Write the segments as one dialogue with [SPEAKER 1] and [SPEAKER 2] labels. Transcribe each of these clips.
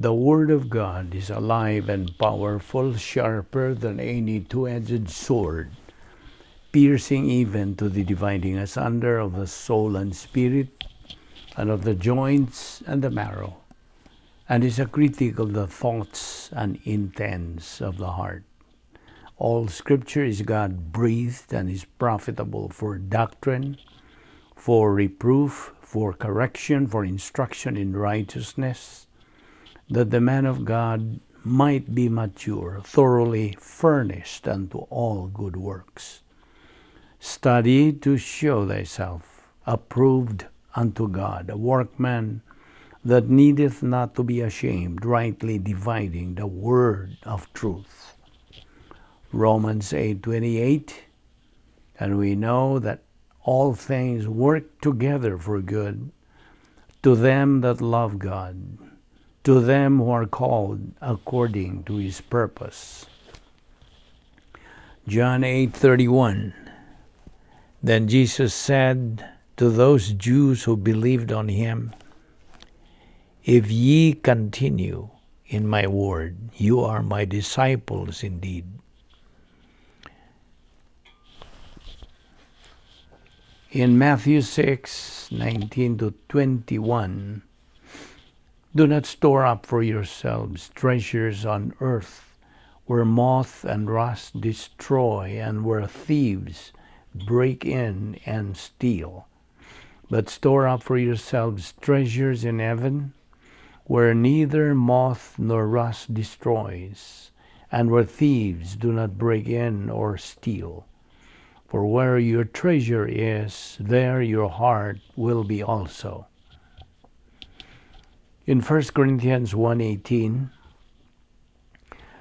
[SPEAKER 1] The Word of God is alive and powerful, sharper than any two-edged sword, piercing even to the dividing asunder of the soul and spirit, and of the joints and the marrow, and is a critic of the thoughts and intents of the heart. All Scripture is God-breathed and is profitable for doctrine, for reproof, for correction, for instruction in righteousness, that the man of God might be mature, thoroughly furnished unto all good works. Study to show thyself approved unto God, a workman that needeth not to be ashamed, rightly dividing the word of truth. Romans 8:28, and we know that all things work together for good to them that love God, to them who are called according to His purpose. John 8:31. Then Jesus said to those Jews who believed on Him, "If ye continue in my word, you are my disciples indeed." In Matthew 6:19 to 21, do not store up for yourselves treasures on earth, where moth and rust destroy and where thieves break in and steal. But store up for yourselves treasures in heaven, where neither moth nor rust destroys, and where thieves do not break in or steal. For where your treasure is, there your heart will be also. In 1 Corinthians 1:18,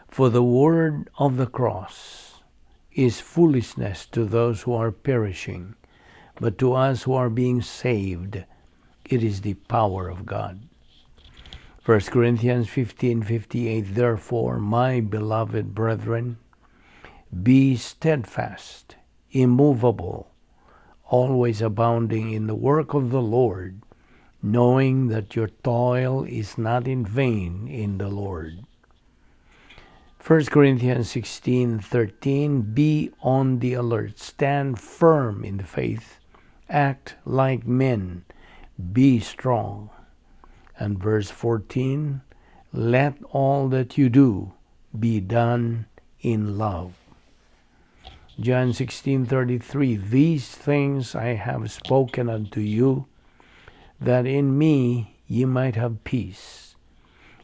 [SPEAKER 1] for the word of the cross is foolishness to those who are perishing, but to us who are being saved, it is the power of God. 1 Corinthians 15:58, therefore, my beloved brethren, be steadfast, immovable, always abounding in the work of the Lord, knowing that your toil is not in vain in the Lord. 1 Corinthians 16:13, be on the alert, stand firm in the faith, act like men, be strong. And verse 14, let all that you do be done in love. John 16:33, these things I have spoken unto you, that in me ye might have peace.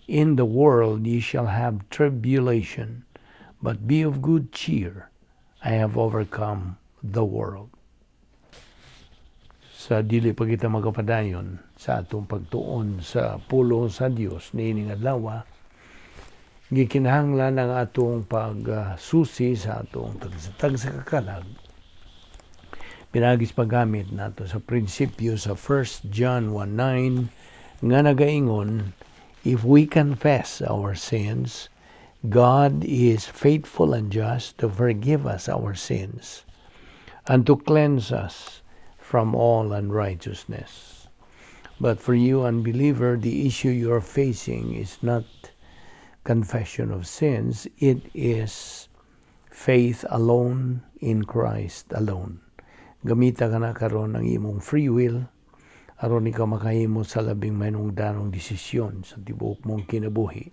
[SPEAKER 1] In the world ye shall have tribulation, but be of good cheer. I have overcome the world. Sa dili pa kita magapadayon sa atong pagtuon sa pulong sa Dios niining adlaw, gikinahanglan ang atong pagsusi sa atong tagsa kakalag pinaagis paggamit nato sa prinsipyo sa 1 John 1:9 nga nagaingon, if we confess our sins, God is faithful and just to forgive us our sins and to cleanse us from all unrighteousness. But for you, unbeliever, the issue you are facing is not confession of sins, it is faith alone in Christ alone. Gamita ka na karon ang imong free will aron ikaw makahimo sa labing mahinungdanong desisyon sa tibuok mong kinabuhi.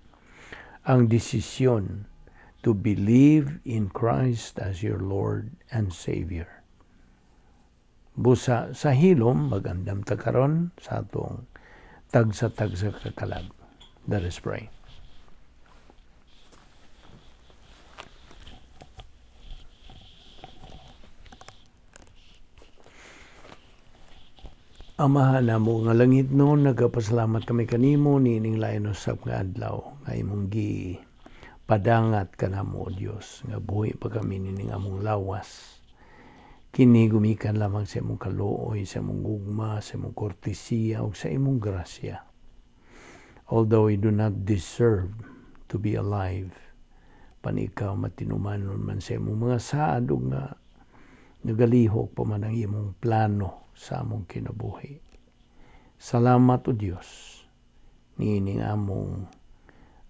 [SPEAKER 1] Ang desisyon to believe in Christ as your Lord and Savior. Busa sa hilom, magandam ta karon sa atong tagsa-tagsa kakalag. Let us pray. Amahan namo nga langit noon, nagapasalamat kami kanimo niining lain usab nga adlaw nga imong gi padangat kanamo, O Dios, nga buhi pa kami nining among lawas. Kini gumikan lamang sa imong kaluoy, sa imong gugma, sa imong kortesiya ug sa imong grasya. Although we do not deserve to be alive, pan ikaw matinumanon man sa imong mga saad ug nga nagalihok pa man ang imong plano sa among kinabuhi. Salamat, O Dios, niining among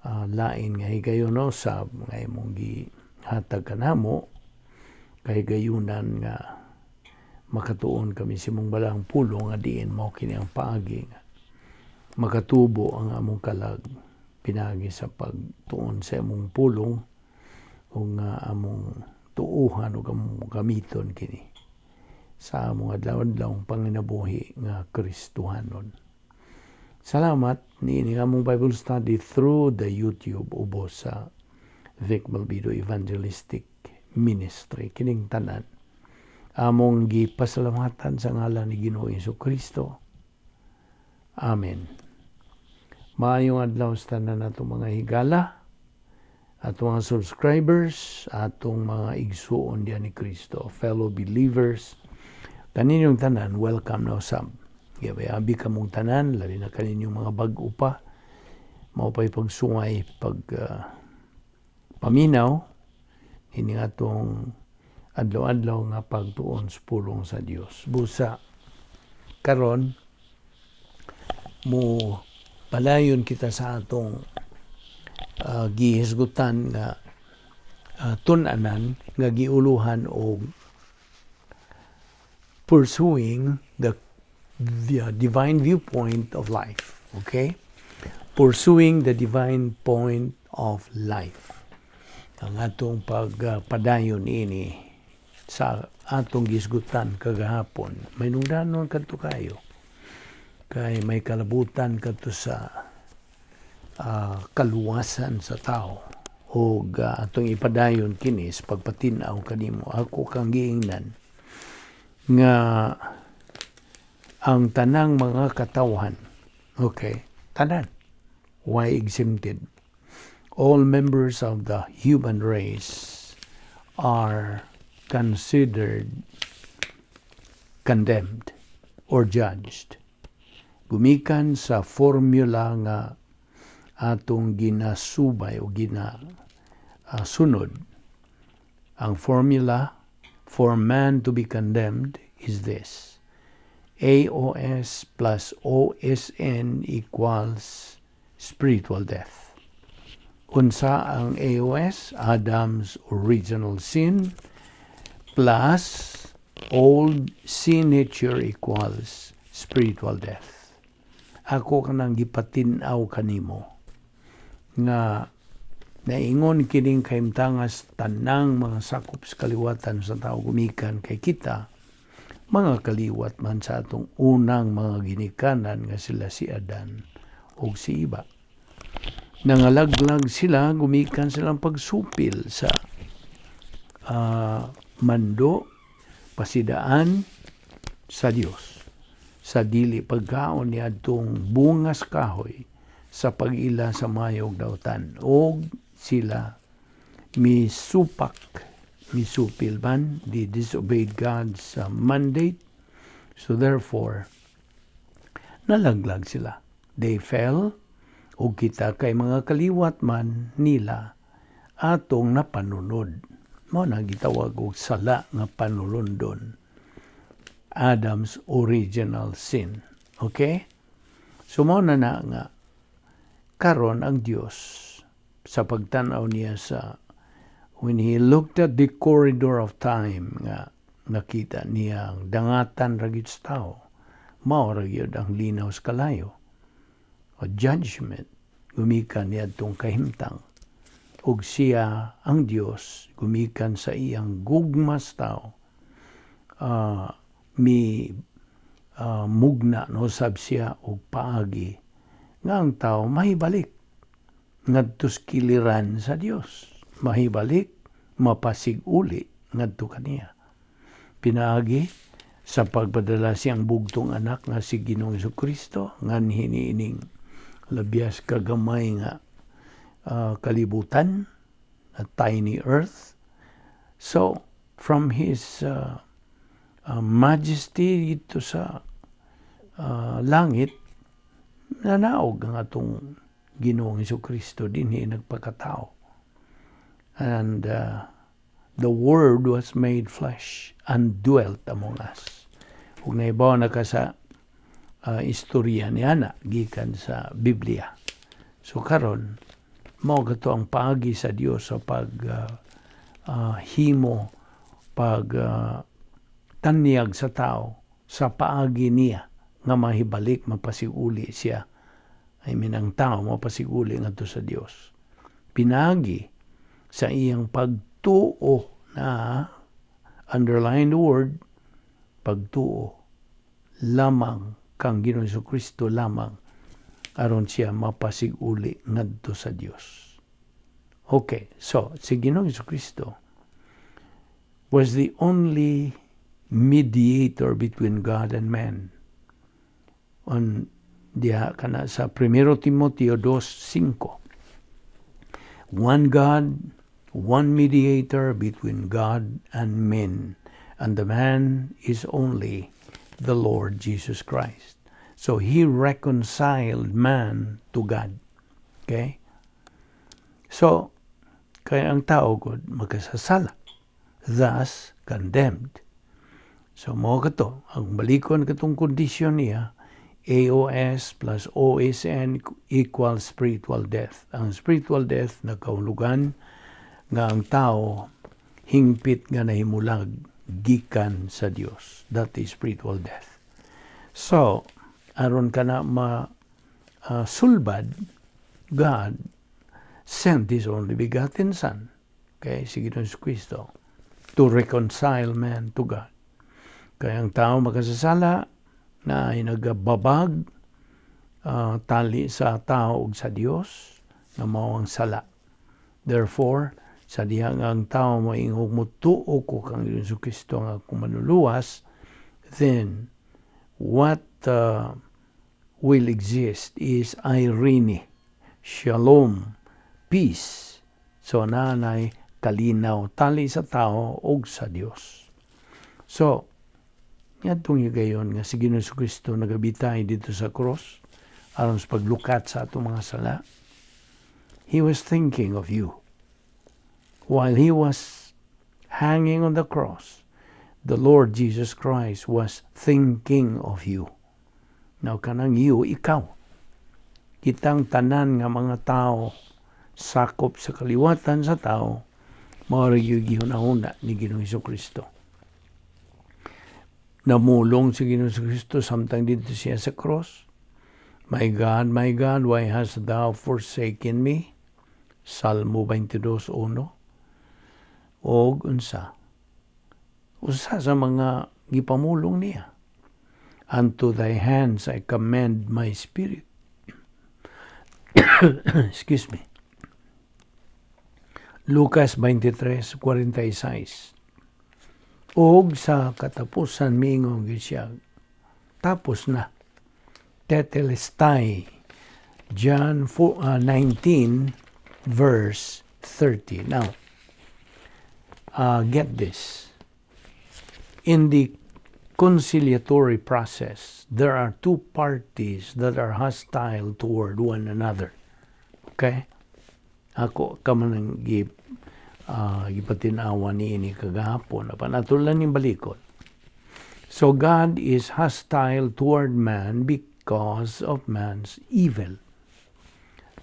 [SPEAKER 1] Lain nga higayon usab nga imong gihatag kanamo kay gayunan nga makatuon kami sa imong balaang pulong, nga diin mao kini ang paagi nga makatubo ang among kalag pinagi sa pagtuon sa imong pulong ug nga among tuuhan ug among gamiton kini sa among adlaw-adlaw panginabuhi nga Kristohanon. Salamat niini among Bible study through the YouTube ubos sa Vic Balbido Evangelistic Ministry. Kining tanan among gipasalamatan sa ngalan ni Ginoong Kristo. Amen. Maayong adlaw sa tanan natong mga higala, atong mga subscribers, atong mga igsuon diyan ni Kristo, fellow believers. Kaninyong tanan, welcome na usab. Abi kamong tanan, labi na kaninyong mga bag-o pa, mao pa'y pagsuway, pag paminaw, ini atong adlaw-adlaw nga pagtuon sa pulong sa Dios. Busa karon mo palayon kita sa atong gihisgutan nga tun-anan nga giuluhan og pursuing the divine viewpoint of life. Okay? Pursuing the divine point of life. Ang atong pagpadayon ini sa atong gisgutan kagahapon. May nungdanon kadto kayo. Kay may kalabutan kadto sa kaluwasan sa tao o atong ipadayon kini sa pagpatin-aw kanimo. Ako kang giingnan nga ang tanang mga katawhan, okay, tanan, why exempted, all members of the human race are considered condemned or judged. Gumikan sa formula nga atong ginasubay o gina sunod. Ang formula for man to be condemned is this: AOS plus OSN equals spiritual death. Unsa ang AOS? Adam's original sin plus old sin nature equals spiritual death. Ako kanang gipatin-aw kanimo nga naingon kining kahimtangas tanang mga sakop sa kaliwatan sa tao gumikan kay kita mga kaliwat man sa atong unang mga ginikanan nga sila si Adan ug si Eva. Nangalaglag sila gumikan silang pagsupil sa mando pasidaan sa Dios sa dili pagkaon ni adtong bungas kahoy sa pag-ila sa mayog dautan, og sila misupak, misupil man. They disobeyed God's mandate, so therefore nalaglag sila, they fell, ug kita kay mga kaliwat man nila atong napanunod. Mao na gitawag og sala nga panulundon, Adam's original sin, okay? So mao na na nga karon ang Dios sa pagtan-aw niya sa, when he looked at the corridor of time, nga nakita niya ang dangatan ra gyud sa tao, mao ra gyud ang linaw sa kalayo o judgment gumikan niadtong kahimtang. Ug siya ang Dios, gumikan sa iyang gugma sa tao, mi mugna no sab siya og paagi nga ang tao mahibalik ngadto sa kiliran sa Dios, mahibalik, mapasig-uli ngadto kaniya pinaagi sa pagpadala siyang bugtong anak nga si Ginoong Kristo nganhi niining labyas kagamay nga kalibutan, a tiny earth. So from his majesty dito sa langit, nanaog ang atong Ginoong Kristo dinhi, nagpakatao, and the Word was made flesh and dwelt among us. Ug nahibaw na ka sa istorya niya na gikan sa Biblia. So karon Mao kato ang paagi sa Dios sa pag himo, pag tanyag sa tao sa paagi niya nga mahibalik, mapasiguli siya. I mean, ang tao mapasiguli ngadto sa Dios. Pinagi sa iyang pagtuo na, underline the word, pagtuo lamang kang Ginoong Kristo lamang aron siya mapasiguli ngadto sa Dios. Okay, so si Ginoong Kristo was the only mediator between God and man. On diha kana sa 1 Timoteo 2:5. One God, one mediator between God and men, and the man is only the Lord Jesus Christ. So he reconciled man to God. Okay? So, kaya ang tao gud magkasasala, thus condemned. So mao kato, ang balikon katong kondisyon niya, AOS plus OSN equals spiritual death. Ang spiritual death nagkahulugan nga ang tao hingpit nga nahimulag gikan sa Dios. That is spiritual death. So, aron ka na ma sulbad, God sent His only begotten Son, okay, si Ginoong Kristo, to reconcile man to God. Kaya ang tao makasasala na ay nagababag tali sa tao ug sa Dios nga mao ang sala. Therefore, sa diha nga ang tao moingog, "Mutuo ko kang Hesus Kristo nga akong manluluwas," then what will exist is eirene, shalom, peace. So naanay kalinaw tali sa tao ug sa Dios. So, ngadtong higayon nga si Ginoong Kristo nagabitay didto sa cross aron sa paglukat sa atong mga sala. He was thinking of you. While he was hanging on the cross, the Lord Jesus Christ was thinking of you. Now, kanang you, ikaw. Kitang tanan nga mga tao sakop sa kaliwatan sa tao, mao ra gyud gihuna-huna ni Ginoong Kristo. Namulong si Ginoong Kristo samtang didto siya sa cross. "My God, my God, why hast thou forsaken me?" Salmo 22:1. Og unsa? Usa sa mga gipamulong niya. "Unto thy hands I commend my spirit." Excuse me. Lucas 23:46. Og sa katapusan miingon gyud siya, "Tapos na." Tetelestai. John 4, 19 verse 30. Now, get this. In the conciliatory process, there are two parties that are hostile toward one another. Okay? Ako ka man ang gipatin-awa niini kagahapon. Apan ato lang ning balikon. So God is hostile toward man because of man's evil.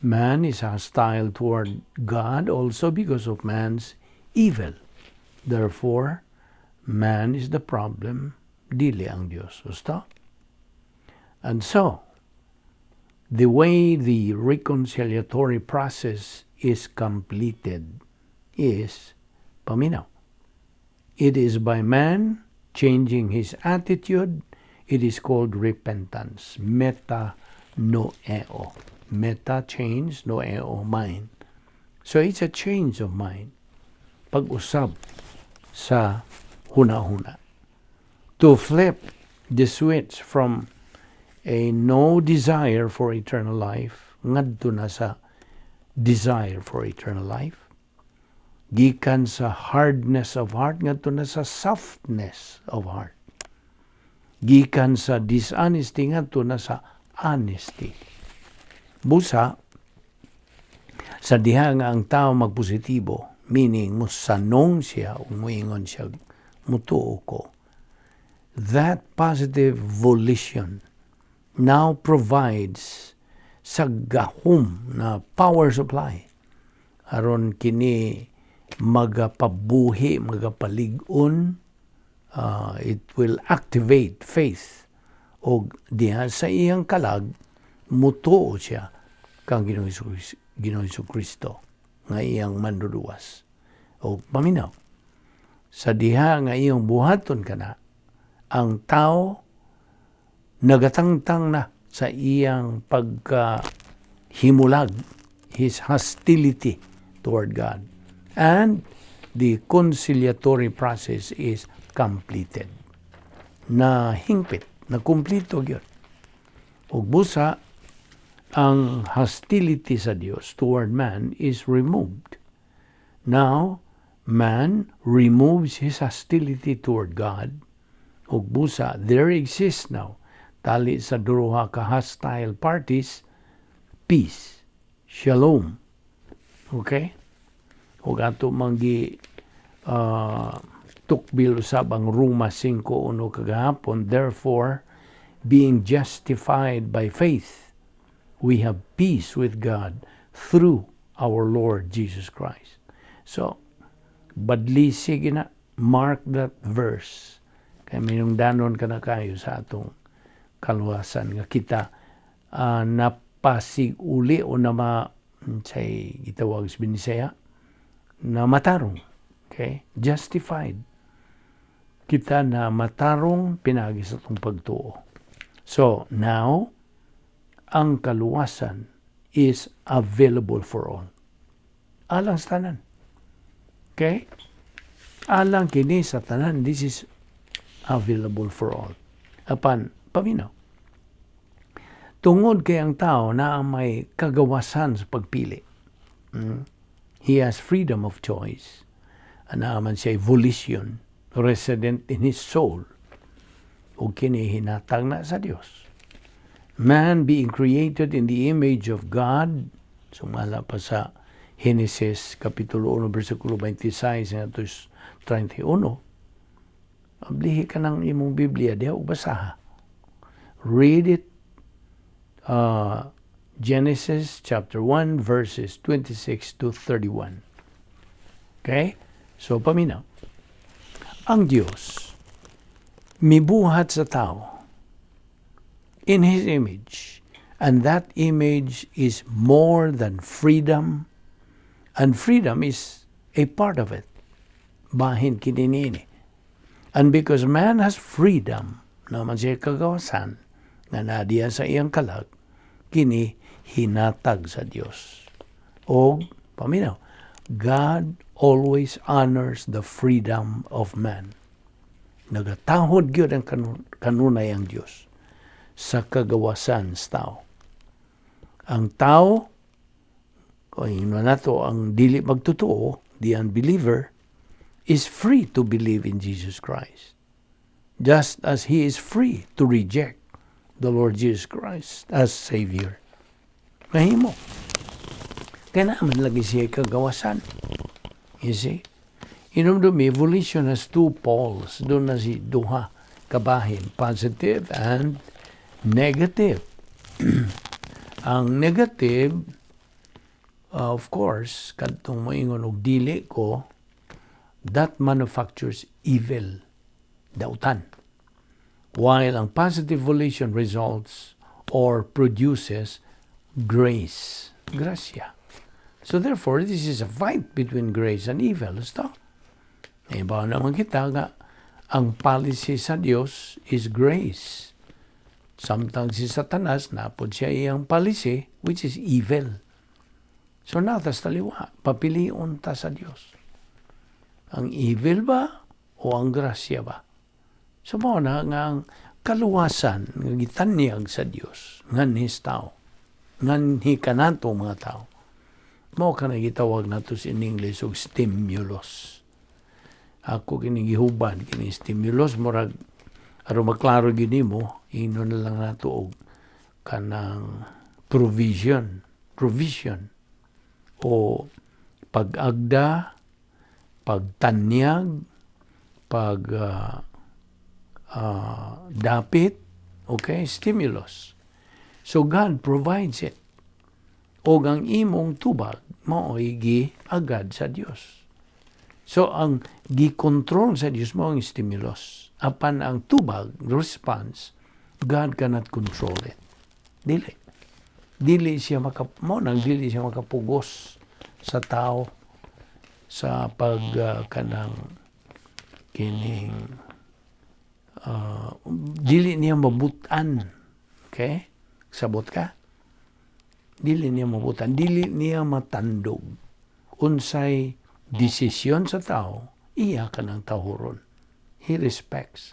[SPEAKER 1] Man is hostile toward God also because of man's evil. Therefore, man is the problem, dili ang Dios. Gusto? And so, the way the reconciliatory process is completed is, paminaw, it is by man changing his attitude. It is called repentance. Meta noeo. Meta, change, noeo, mind. So it's a change of mind. Pag-usab sa huna-huna. To flip the switch from a no desire for eternal life ngadto na sa desire for eternal life. Gikan sa hardness of heart ngadto na sa softness of heart. Gikan sa dishonesty ngadto na sa honesty. Busa sa diha nga ang tao magpositibo, meaning musanong siya ug muingon siya, "Mutuo ko." That positive volition now provides sa gahom na power supply. Aron kini magapabuhi, magapalig-on, it will activate faith og diha sa iyang kalag mutuo siya kang Ginoong Kristo nga iyang manluluwas. O paminaw. Sa diha nga iyong buhaton kana, ang tao nagatangtang na sa iyang pagkahimulag, his hostility toward God. And the conciliatory process is completed. Na hingpit, na kumplito gyud. Ug busa ang hostility sa Dios toward man is removed. Now, man removes his hostility toward God. Ug busa there exists now tali sa duha ka hostile parties, peace, shalom. Okay? Ug ato manggi tukbil usab ang Roma 5:1 kagahapon, "Therefore, being justified by faith, we have peace with God through our Lord Jesus Christ." So, badlisi gina, mark that verse. Kay minungdanon ka na kayo sa atong kaluwasan nga kita napasig uli o na ma say gitawag sa Binisaya na matarong. Okay? Justified. Kita na matarong pinagi sa atong pagtuo. So, now, ang kaluwasan is available for all. Alang sa tanan. Okay? Alang kini sa tanan, this is available for all. Apan, paminaw. Tungod kay ang tao na may kagawasan sa pagpili. He has freedom of choice. Ana man siya volition resident in his soul. O kini hinatag na sa Dios. Man being created in the image of God, sumala pa sa Genesis Kapitulo 1, versikulo 26 ngadto 31, ablihi ka ng imong Biblia, diha ug basaha. Read it, Genesis chapter 1, verses 26 to 31. Okay? So, paminaw. Ang Diyos, mibuhat sa tao in His image. And that image is more than freedom. And freedom is a part of it. Bahin kini niini. And because man has freedom, naman siya kagawasan, nga nadiya sa iyang kalag, kini hinatag sa Dios. O, paminaw, God always honors the freedom of man. Nagatahod gyud ang kanunay ang Dios sa kagawasan sa tao. Ang tao, o ingon nato ang dili magtotoo, the unbeliever, is free to believe in Jesus Christ. Just as he is free to reject the Lord Jesus Christ as Savior. Mahimo. Kaya naman lagi siya kagawasan. You see? Hinumdumi, volition has two poles. Duna siya'y duha kabahin. Positive and negative. Ang negative, of course, kadtong moingon og dili ko, that manufactures evil, dautan. While ang positive volition results or produces grace, grasya. So therefore, this is a fight between grace and evil. Basta. Eh, ba naman kita nga, ang policy sa Dios is grace. Samtang si Satanas, napod siya iyang policy, which is evil. So natas taliwa, papilion ta sa Dios. Ang evil ba o ang grasya ba? So mao na nga ang kaluwasan nga gitanyag sa Dios nganhi sa tao, nganhi kanato mga tao. Mao kana gitawag nato in English og stimulus. Ako kini gihuban kini stimulus, murag aron maklaro gyud nimo, ingnon na lang nato og kanang provision o pag-agda, pagtanyag, pag dapit, okay, stimulus. So God provides it. O ang imong tubag mao'y giagad sa Dios. So ang gikontrol sa Dios mao ang stimulus. Apan ang tubag, response, God cannot control it. Dili. Dili siya maka mao nang dili siya makapugos sa tao sa pag kanang kining dili niya mabutan. Okay? Sabot ka? Dili niya mabutan. Dili niya matandog. Unsay desisyon sa tao, iya kanang tahuron. He respects.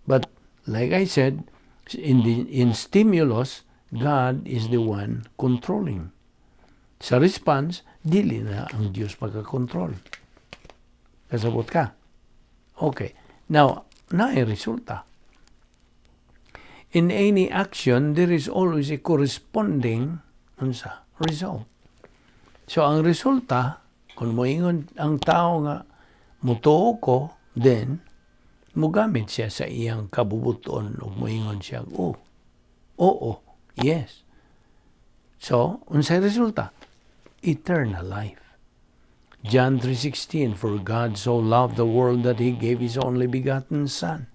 [SPEAKER 1] But like I said, in stimulus, God is the one controlling. Sa response, dili na ang Diyos makakontrol. Kasabot ka? Okay. Now, naay resulta. In any action, there is always a corresponding unsa result. So ang resulta, kung moingon ang tao nga mutuo ko, then mugamit siya sa iyang kabubuton ug moingon siya, "Oh, oo, yes." So, unsay resulta? Eternal life. John 3:16, "For God so loved the world that he gave his only begotten Son,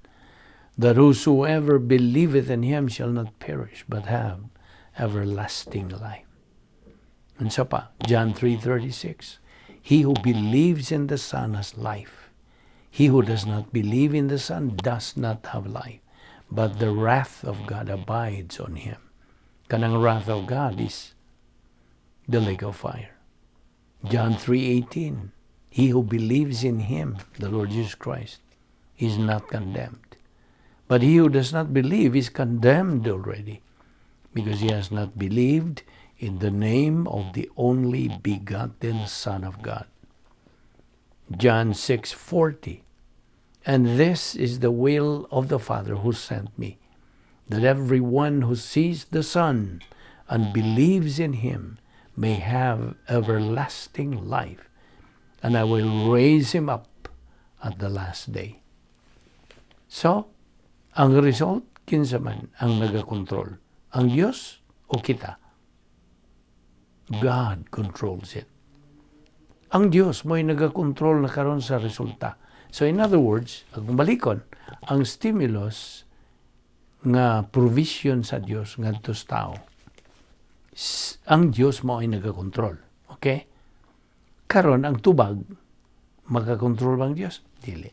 [SPEAKER 1] that whosoever believeth in him shall not perish but have everlasting life." Unsa pa? John 3:36, "He who believes in the Son has life. He who does not believe in the Son does not have life, but the wrath of God abides on him." Kanang wrath of God is the lake of fire. John 3:18, "He who believes in him," the Lord Jesus Christ, "is not condemned. But he who does not believe is condemned already, because he has not believed in the name of the only begotten Son of God." John 6:40, "And this is the will of the Father who sent me, that every one who sees the Son and believes in him may have everlasting life, and I will raise him up at the last day." So, ang result, kinsa man ang nagakontrol? Ang Diyos o kita? God controls it. Ang Diyos mo'y nagakontrol na karon sa resulta. So in other words, kung balikon, ang stimulus nga provision sa Dios ngadto sa tao, ang Dios mao ay nagakontrol. Okay? Karon ang tubag, makakontrol bang Dios? Dili.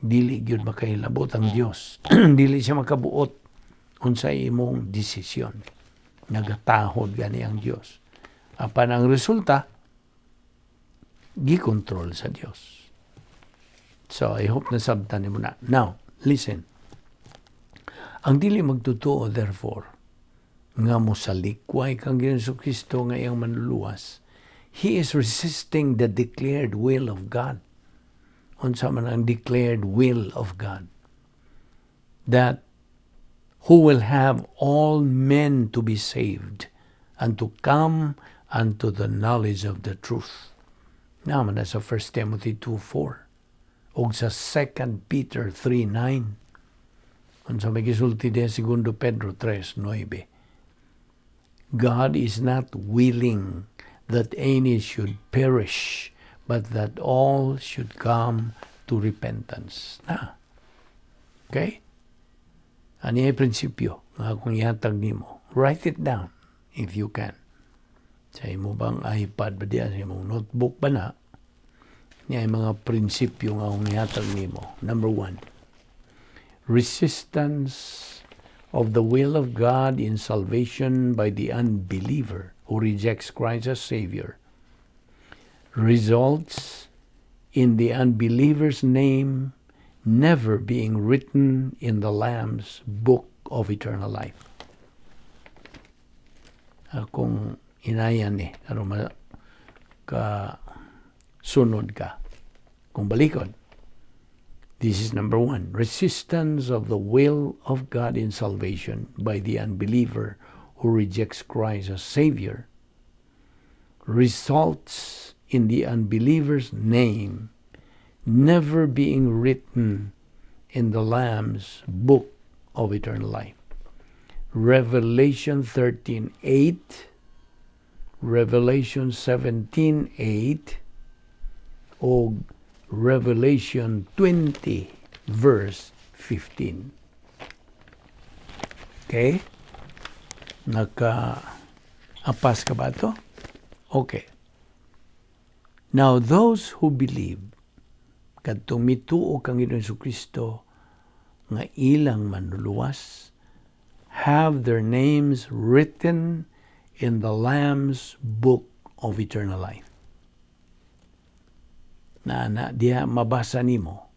[SPEAKER 1] Dili gyud makahilabot ang Dios. Dili siya makabuot unsay imong desisyon. Nagatahod gani ang Dios. Apan ang resulta, gikontrol sa Dios. So I hope nasabtan nimo na. Now, listen. Ang dili magtotoo, therefore, nga mosalikway kang Ginoong Kristo nga iyang manluluwas, he is resisting the declared will of God. Unsa man ang declared will of God? That who will have all men to be saved and to come unto the knowledge of the truth. Naa man na sa 1 Timothy 2:4 ug sa 2 Peter 3:9. Unsa may gisulti diha, 2 Pedro 3:9. God is not willing that any should perish, but that all should come to repentance. Na. Okay? Ani ay prinsipyo nga akong ihatag nimo. Write it down if you can. Sa imo bang iPad ba diya, sa imong notebook ba na, niya ay mga prinsipyo nga akong ihatag nimo. Number one, resistance of the will of God in salvation by the unbeliever who rejects Christ as Savior results in the unbeliever's name never being written in the Lamb's book of eternal life. Akong inayan ni aron ma ka sunod ka. Kung balikon, this is number one. Resistance of the will of God in salvation by the unbeliever who rejects Christ as Savior results in the unbeliever's name never being written in the Lamb's book of eternal life. Revelation 13:8. Revelation 17:8 o Revelation 20 verse 15. Okay? Naka-apas ka ba to? Okay. Now, those who believe, kadtong mituo kang Ginoong Kristo nga ilang manluluwas, have their names written in the Lamb's Book of Eternal Life. Na diha mabasa nimo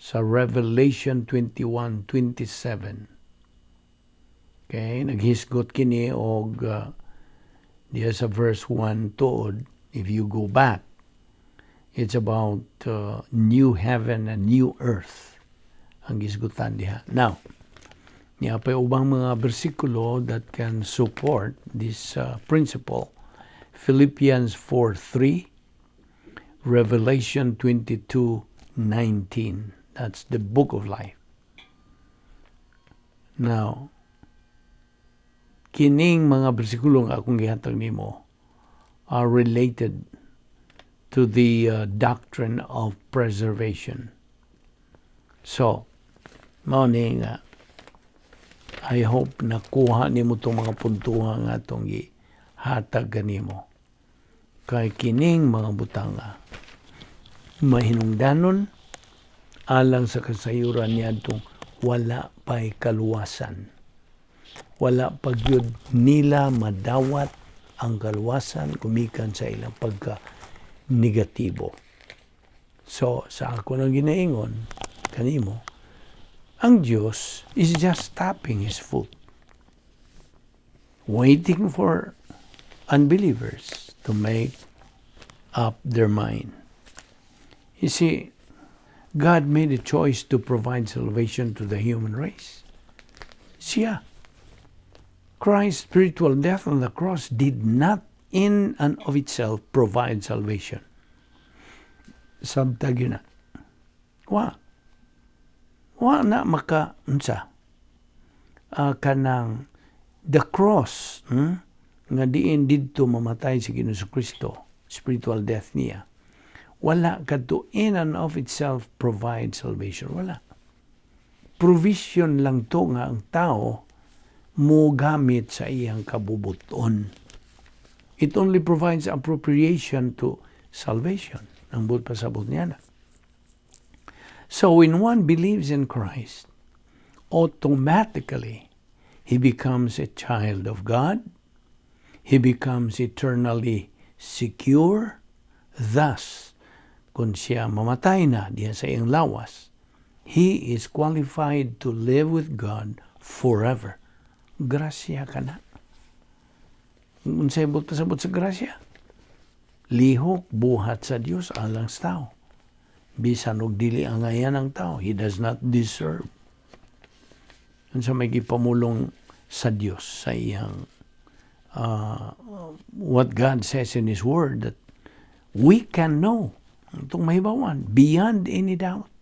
[SPEAKER 1] sa Revelation 21:27. Okay, naghisgot kini og diha sa verse 1 tuod. If you go back, it's about new heaven and new earth ang gisgutan diha. Now, naa pa'y ubang mga bersikulo that can support this principle. Philippians 4:3, Revelation 22:19. That's the book of life. Now, kining mga bersikulo nga akong gihatag nimo are related to the doctrine of preservation. So, mao ni nga I hope nakuha nimo itong mga puntuhan nga atong gihatag kanimo. Kay kining mga butanga mahinungdanon alang sa kasayuran niadtong wala pa'y kaluwasan. Wala pa gyud nila madawat ang kaluwasan gumikan sa ilang pagka negatibo. So, sa ako nang ginaingon kanimo, ang Diyos is just tapping His foot, waiting for unbelievers to make up their mind. You see, God made a choice to provide salvation to the human race. Siya. Christ's spiritual death on the cross did not in and of itself provide salvation. Sabta gyud na. Wa. Wa na maka unsa kanang the cross, nga diin didto mamatay si Ginoong Kristo, spiritual death niya. Wala kadto in and of itself provide salvation. Wala. Provision lang to nga ang tao mo gamit sa iyang kabubuton. It only provides appropriation to salvation. Ang buot pasabot niya na. So when one believes in Christ, automatically he becomes a child of God. He becomes eternally secure. Thus, kung siya mamatay na diya sa iyang lawas, he is qualified to live with God forever. Grasya ka na. Unsay buot pasabot sa grasya? Lihok buhat sa Dios alang sa tao. Bisan og dili angayan ang tao, he does not deserve. Unsa may gipamulong sa Dios sa iyang what God says in His Word that we can know, itong mahibawan, beyond any doubt,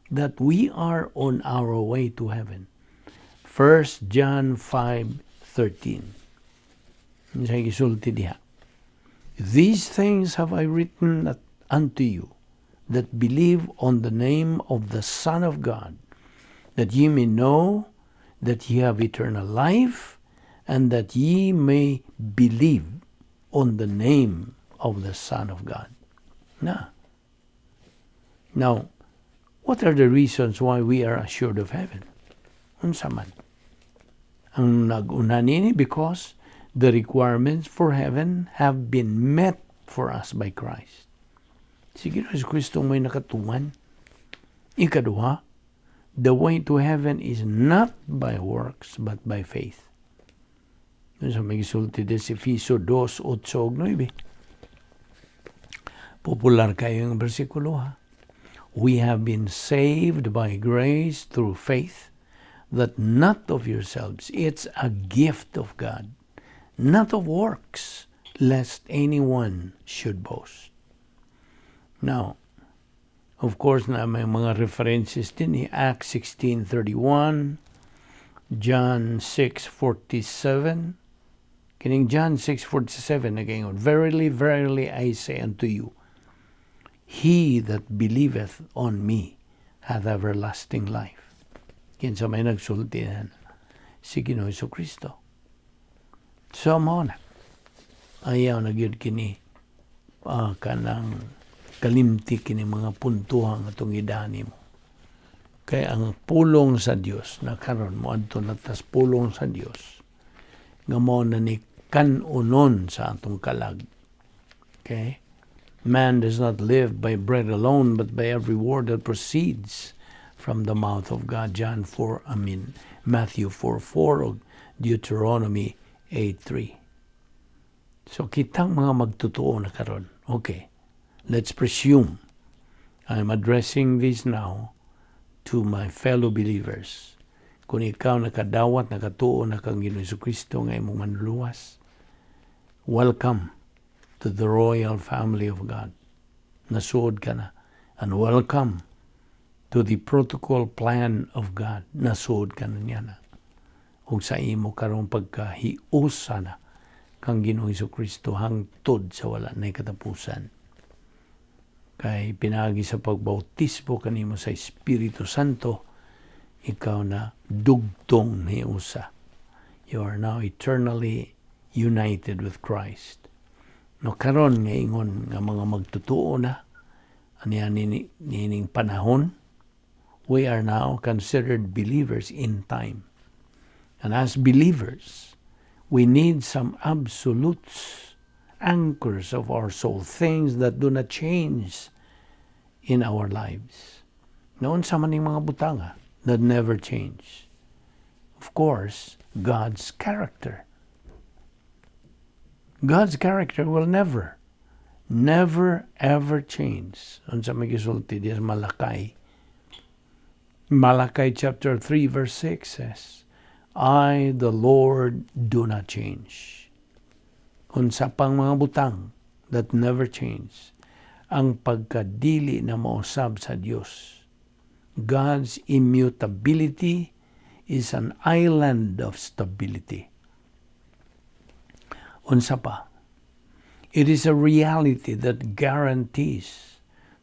[SPEAKER 1] that we are on our way to heaven. 1 John 5:13. Sa gisulti diha, "These things have I written unto you that believe on the name of the Son of God, that ye may know that ye have eternal life, and that ye may believe on the name of the Son of God." Na. Now, what are the reasons why we are assured of heaven? Unsa man? Ang nag-una nini, because the requirements for heaven have been met for us by Christ. Si Ginoong Kristo may nakatuman. Ikaduha, the way to heaven is not by works but by faith. Yun sa may gisulti din si Efeso 2, 8 ug 9. Popular kayo yung bersikulo, ha. "We have been saved by grace through faith, that not of yourselves, it's a gift of God, not of works, lest anyone should boast." Now, of course, na may mga references din ni Acts 16:31, John 6:47, Kining John 6:47 nagaingon, "Verily, verily, I say unto you, he that believeth on me hath everlasting life." Kinsa may nagsulti na? Si Ginoo Kristo. So mao na. Ayaw na gyud kini kanang kalimti kini mga puntuhan atong gidani mo. Kay ang pulong sa Dios na karon mo adto na tas pulong sa Dios nga mao na ni kanunon sa atong kalag. Okay? Man does not live by bread alone, but by every word that proceeds from the mouth of God. John 4, I mean, Matthew 4:4 o Deuteronomy 8:3. So kitang mga magtotoo na karon. Okay. Let's presume I'm addressing this now to my fellow believers. Kung ikaw nakadawat, nakatuo na kang Ginoong Kristo nga imong manluluwas, welcome to the royal family of God. Nasuod ka na. And welcome to the protocol plan of God. Nasuod ka na niya na. Ug sa imo karong pagkahiusa na kang Ginoong Kristo hangtod sa wala na katapusan. Kay pinagi sa pagbautismo kanimo sa Espiritu Santo, ikaw na dugtong niusa. You are now eternally united with Christ. No karon nga ingon nga mga magtotoo na aniya nining panahon, we are now considered believers in time. And as believers, we need some absolutes, anchors of our soul, things that do not change in our lives. Noon sa maning mga butanga that never change. Of course, God's character. God's character will never, never, ever change. Unsa may gisulti diya sa Malakay? Malachi chapter 3 verse 6 says, "I, the Lord, do not change." Unsa pang mga butang that never change? Ang pagkadili na mausab sa Dios. God's immutability is an island of stability. Unsa pa? It is a reality that guarantees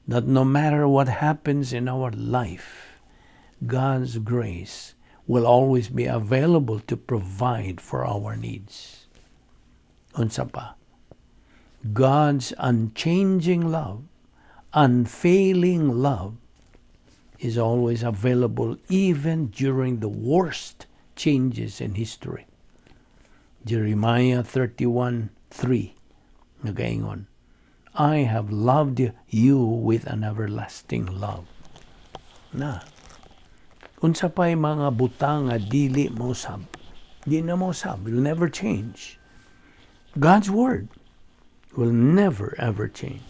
[SPEAKER 1] that no matter what happens in our life, God's grace will always be available to provide for our needs. Unsa pa? God's unchanging love, unfailing love, is always available even during the worst changes in history. Jeremiah 31:3 nagaingon, "I have loved you with an everlasting love." Na. Unsa pa'y mga butang nga dili mosab? Di na mosab, will never change. God's word will never ever change.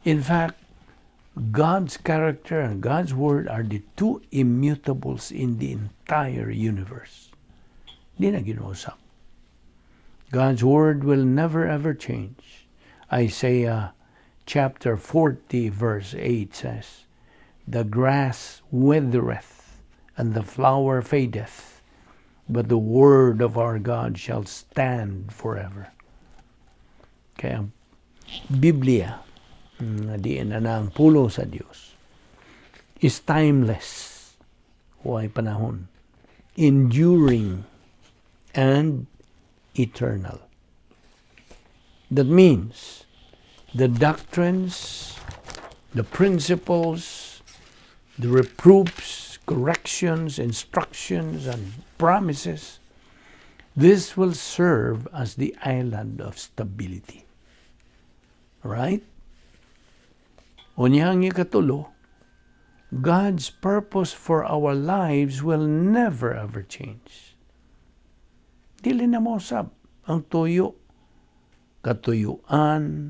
[SPEAKER 1] In fact, God's character and God's word are the two immutables in the entire universe. Di na ginausap. God's word will never ever change. Isaiah chapter 40 verse 8 says, "The grass withereth and the flower fadeth, but the word of our God shall stand forever." Kaya ang Biblia, nga diin na ang pulong sa Dios, is timeless. Way panahon. Enduring and eternal. That means the doctrines, the principles, the reproofs, corrections, instructions, and promises, this will serve as the island of stability. Right? Unyang ikatulo, God's purpose for our lives will never ever change. Dili na mosab ang tuyo. Katuyuan,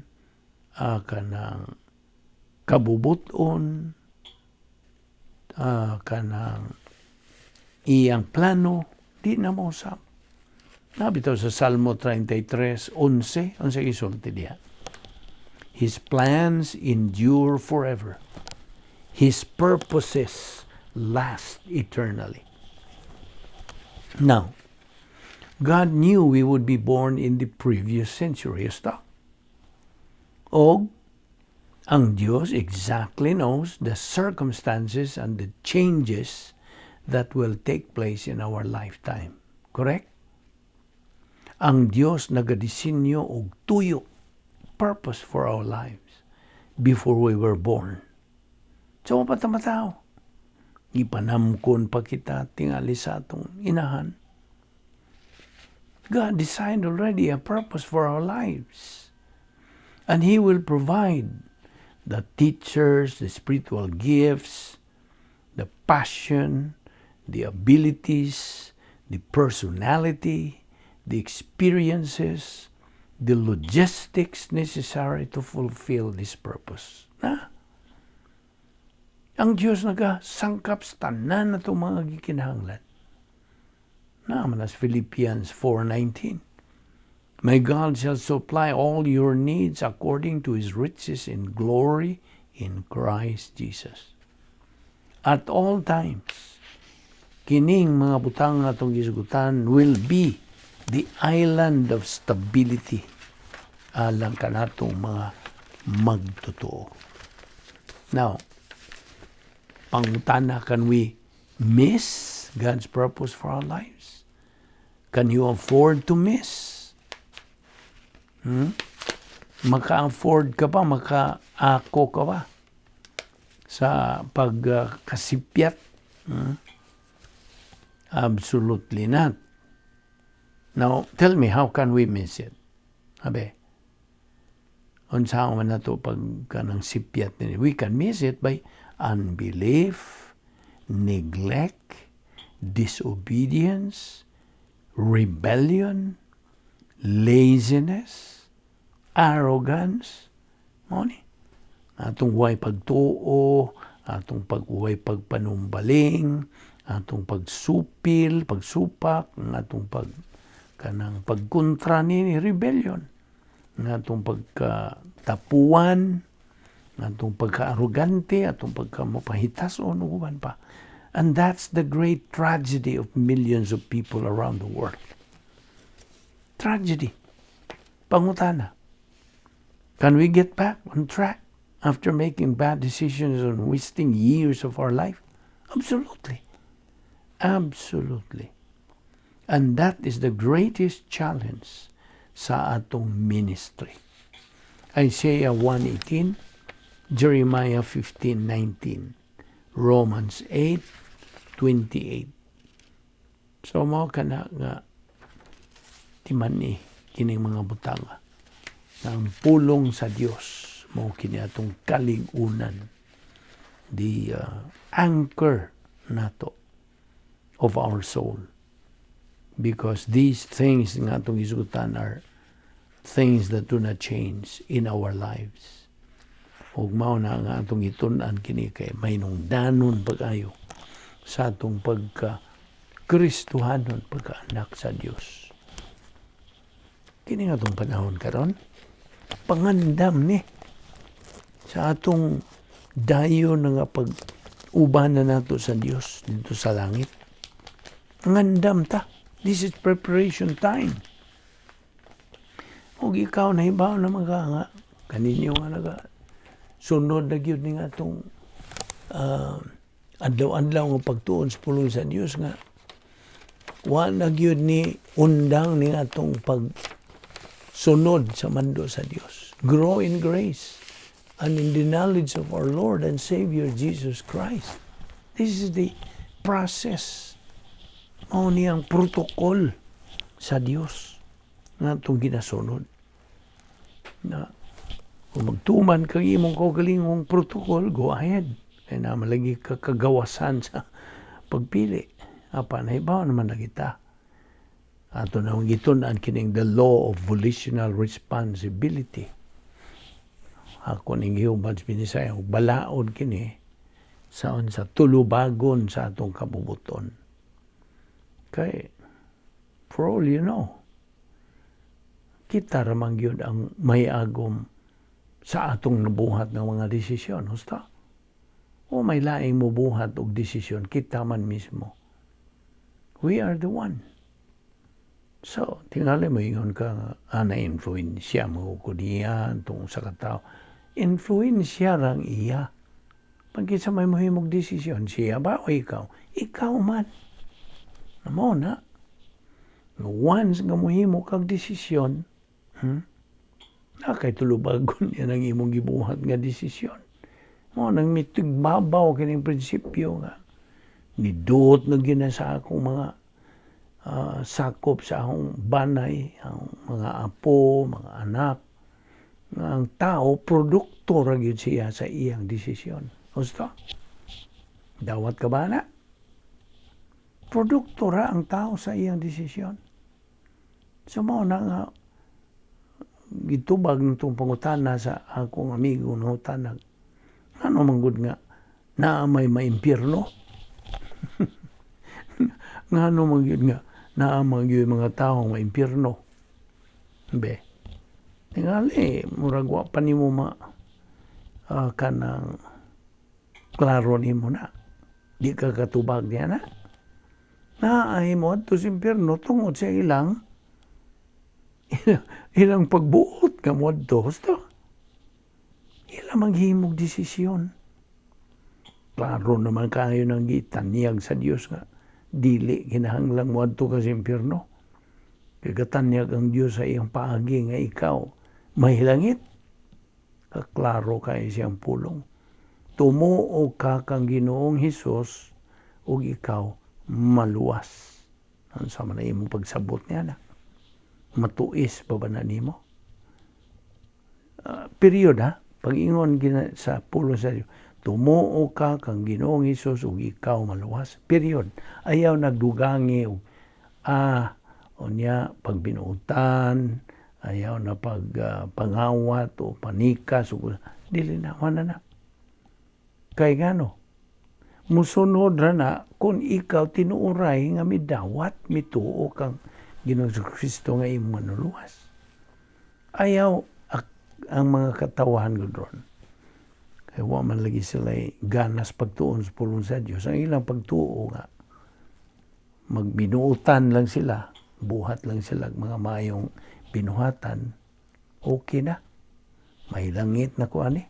[SPEAKER 1] kanang kabubuton, kanang iyang plano, di na mosab. Nabitaw sa Salmo 33:11, unsa gisulti diha? "His plans endure forever. His purposes last eternally." Now, God knew we would be born in the previous century. Stop. Og ang Diyos exactly knows the circumstances and the changes that will take place in our lifetime. Correct? Ang Diyos nagadisinyo og tuyo, purpose for our lives before we were born. So, mapatamatao. Ipanamkon pa kita tingali sa atong inahan. God designed already a purpose for our lives. And He will provide the teachers, the spiritual gifts, the passion, the abilities, the personality, the experiences, the logistics necessary to fulfill this purpose. Na? Ang Diyos nagasangkap sa tanan na itong mga gikinahanglan. Naa man sa Philippians 4:19. "My God shall supply all your needs according to His riches in glory in Christ Jesus." At all times, kining mga butang nga atong gisugutan will be the island of stability alang kanatong mga magtotoo. Now, pangutana, can we miss God's purpose for our lives? Can you afford to miss? Maka-afford ka ba? Maka-ako ka ba sa pagkasipyat? Absolutely not. Now, tell me, how can we miss it? Abi, unsa man nato pag kanang sipyat nini? We can miss it by unbelief, neglect, disobedience, rebellion, laziness, arrogance. Mao ni. Atong way pagtuo, atong pag-uway pagpanumbaling, atong pagsupil, pagsupak, ang atong pag kanang pagkontra ni rebellion, ang atong pagkatapuan, ang atong pagka-arrogante, atong pagka-mapahitason, ug uban pa. And that's the great tragedy of millions of people around the world. Tragedy. Pangutana, can we get back on track after making bad decisions and wasting years of our life? Absolutely. Absolutely. And that is the greatest challenge sa atong ministry. Isaiah 1:18, Jeremiah 15:19, Romans 8:28. So mao kana nga timan-i kining mga butanga nga ang pulong sa Dios mao kini atong kalig-unan, the anchor nato of our soul, because these things nga atong isugutan are things that do not change in our lives. Ug mao na nga atong gitun-an kini kay mahinungdanon pag-ayo sa atong pagka Kristohanon, pagkaanak sa Dios. Kini nga atong panahon karon, pangandam ni sa atong dayon nga pag uban na nato sa Dios dito sa langit. Ngandam ta. This is preparation time. Ug ikaw, nahibaw na mga nga kaninyo nga naga sunod na gyud ni nga atong adlaw-adlaw nga pagtuon sa pulong sa Dios nga wa na gyud ni undang ni atong pag sunod sa mando sa Dios. Grow in grace and in the knowledge of our Lord and Savior Jesus Christ. This is the process. Mao ni ang protocol sa Dios nga atong ginasunod. Na kung magtuman kang imong kaugalingong protocol, go ahead. Kay naa man lagi ka kagawasan sa pagpili. Apan nahibaw naman na kita. Ato na gitun-an kining the law of volitional responsibility. Ako ning gihuman sa Binisaya, balaod kini sa unsa tulubagon sa atong kabubuton. Kay for all you know, kita ramang gyud ang may agom sa atong nabuhat ng mga desisyon. Husta? O may laing mubuhat og desisyon, kita man mismo. We are the one. So, tingali mo ingon ka nga, na-influensya mo ko niya tungkol sa katao. Influensya rang iya. Pag may mohimog desisyon, siya ba o ikaw? Ikaw man. Mao na. Once nga mohimo kag desisyon, Na kay tulubagon yan ang imong gibuhat nga desisyon. Mao nang mitigbabaw kining prinsipyo nga niduot na gina sa akong mga sakop sa akong banay, ang mga apo, mga anak, nga ang tao, produkto ra gyud siya sa iyang desisyon. Gusto? Dawat ka ba na? Produkto ra ang tao sa iyang desisyon. So mao na nga gitubag nitong pangutana sa akong amigo nangutana, ano man gud nga naa may maimpyerno? Ngano man gyud nga naa man gyud mga tawo maimpyerno? Be. Tingali murag wa pa nimo ma kanang klaro nimo na. Di ka katubag niya na. Naay mo adto sa impyerno tungod sa ilang ilang pagbuot nga moadto, husto. Ila maghimog desisyon. Klaro naman kayo nang gitanyag sa Dios nga dili kinahanglang moadto ka sa impyerno. Kay gatanyag ang Dios sa iyang paagi nga ikaw mahilangit. Kaklaro kay siyang pulong. Tumuo ka kang Ginoong Hesus ug ikaw maluwas. Ano sa man imong pagsabot niya na? Matuis pa ba na nimo? Period ha? Pag-ingon gina sa pulong sa Dios, tumuo ka kang Ginoong Hesus ug ikaw maluwas. Period. Ayaw nagdugangi og unya pagbinuotan, ayaw na pag pangawat o panikas o dili na, wala na. Kay ngano? Musunod ra na kung ikaw tinuoray nga midawat, mituo kang Ginoong Kristo nga imong manluluwas. Ayaw ang mga katawahan gud ron. Kay wa man lagi sila ganas pagtuon sa pulong sa Dios. Ang ilang pagtuo nga magbinuotan lang sila, buhat lang sila mga mayong binuhatan, okay na. May langit na ko ani.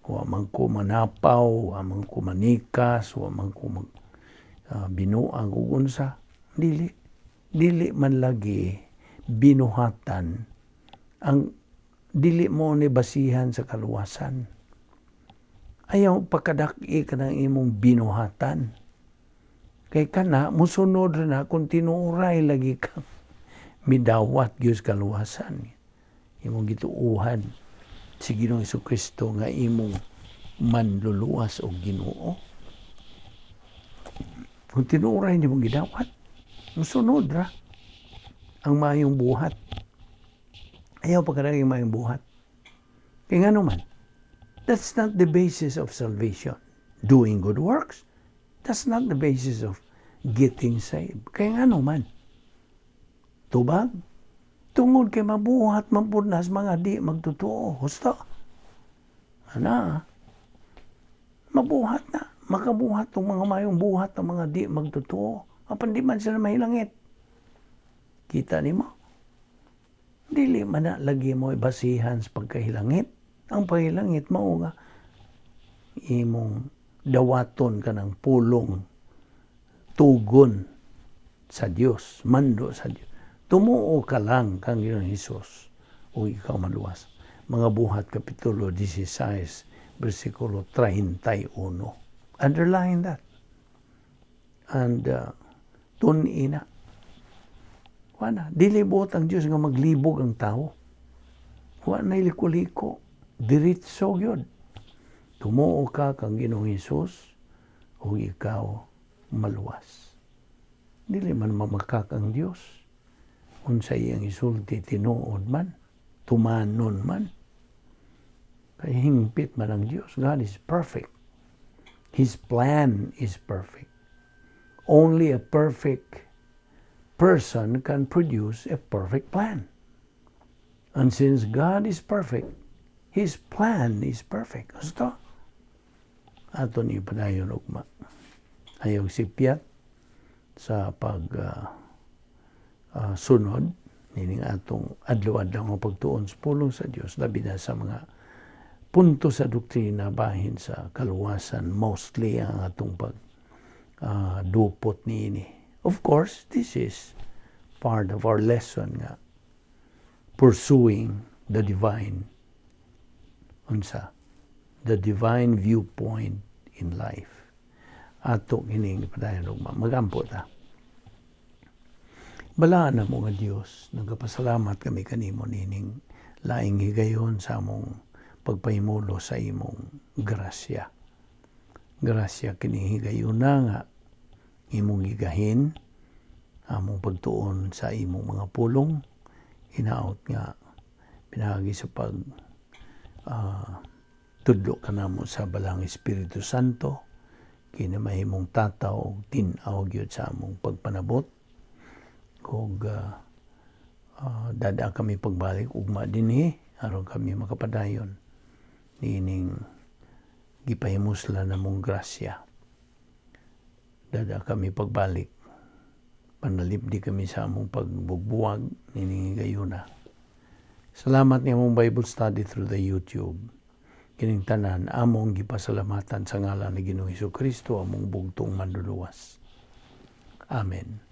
[SPEAKER 1] Wa man ko manapaw, wa man ko manikas, wa man ko mag binuang ug unsa. Dili. Dili man lagi binuhatan ang dili mo ni basihan sa kaluwasan. Ayaw pagkadak-i ka ng imong binuhatan. Kay kana musunod na kung tinuoray lagi ka midawat gyud sa kaluwasan. Imong gituuhan si Ginoong Kristo nga imong manluluwas o Ginoo. Kung tinuoray nimo gidawat, musunod ra ang mayong buhat. Ayaw pagkadak-i mayong buhat. Kaya ngano man, that's not the basis of salvation. Doing good works, that's not the basis of getting saved. Kaya ngano man, tubag, tungod kay mabuhat man pud nas mga di magtotoo. Husto. Ana, mabuhat na. Makabuhat tong mga mayong buhat ang mga di magtotoo. Apan di man sila mahilangit. Kita nimo? Dili man na lagi mo basihan sa pagkahilangit. Ang pagkahilangit mao nga imong dawaton ka ng pulong tugon sa Dios, mando sa Dios. Tumuo ka lang kang Ginoong Hesus o ikaw maluwas. Mga Buhat Kapitulo 16, versikulo 31. Underline that. And tun-i na. Wala. Dili buot ang Diyos nga maglibog ang tao. Wa na liko-liko. Diretso gyud. Tumuo ka kang Ginoong Hesus o ikaw maluwas. Dili man mamakak ang Dios. Unsa iyang isulti, tinuod man, tumanon man. Kay hingpit man ang Dios. God is perfect. His plan is perfect. Only a perfect person can produce a perfect plan. And since God is perfect, His plan is perfect. Gusto? Ato ni padayon ugma. Ayaw sipyat sa pag Sunod nining atong adlaw-adlaw nga pagtuon sa pulong sa Dios, labi na sa mga punto sa doktrina bahin sa kaluwasan mostly ang atong pag dupot niini. Of course, this is part of our lesson nga pursuing the divine unsa, the divine viewpoint in life. Ato kining padayon ugma. Magampo ta. Balaan namo nga Dios, nagapasalamat kami kanimo nining laing higayon sa among pagpahimulo sa imong grasya. Grasya kini higayuna nga imong gigahin among pagtuon sa imong mga pulong, hinaot nga pinaagi sa pag tudlo kanamo sa Balaang Espiritu Santo, kini mahimong tataw og tin-aw gyud sa among pagpanabot ug dada kami pagbalik ugma dinhi aron kami makapadayon niining gipahimuslan namong grasya. Dada kami pagbalik, panalipdi kami sa among pagbugbuwag nining higayuna. Salamat ni among Bible study through the YouTube. Kining tanan among gipasalamatan sa ngalan ni Ginoong Hesus Kristo, among bugtong Manluluwas. Amen.